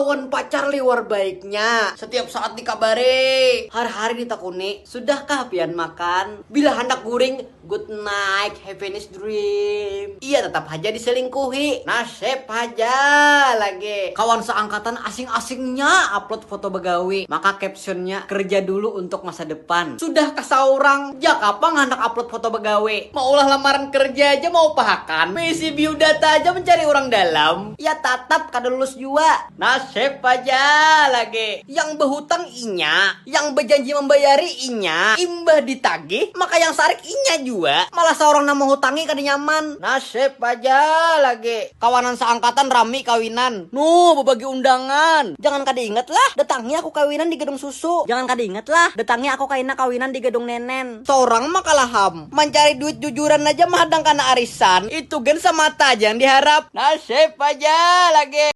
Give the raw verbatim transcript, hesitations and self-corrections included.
Lawan pacar liwar baiknya, setiap saat dikabari, hari-hari ditakuni, "Sudahkah pian makan?" Bila handak guring, "Good night, happiness dream." Iya, tetap haja diselingkuhi. Nasib haja lagi. Kawan seangkatan asing-asingnya upload foto begawi, maka captionnya, "Kerja dulu untuk masa depan." Sudahkah saurang, jakapang handak upload foto begawi? Maulah lamaran kerja aja maupahakan. Misi biodata aja mencari orang dalam. Ya tatap kada lulus jua. Nasib aja lagi. Yang behutang inya, yang bejanji membayari inya, imbah ditagih, maka yang sarik inya jua. Malah saurang nang menghutangi kada nyaman. Nasib aja lagi. Kawanan seangkatan rami kawinan. Nuh, bebagi undangan. Jangan kada ingat lah, datangi aku kawinan di gedung susu. Jangan kada ingat lah, datangi aku kaina kawinan di gedung nenen. Saurang mah kalaham. Mancari duit jujuran aja mahadang kana arisan. Itu gen semata aja yang diharap. Nasib aja lagi.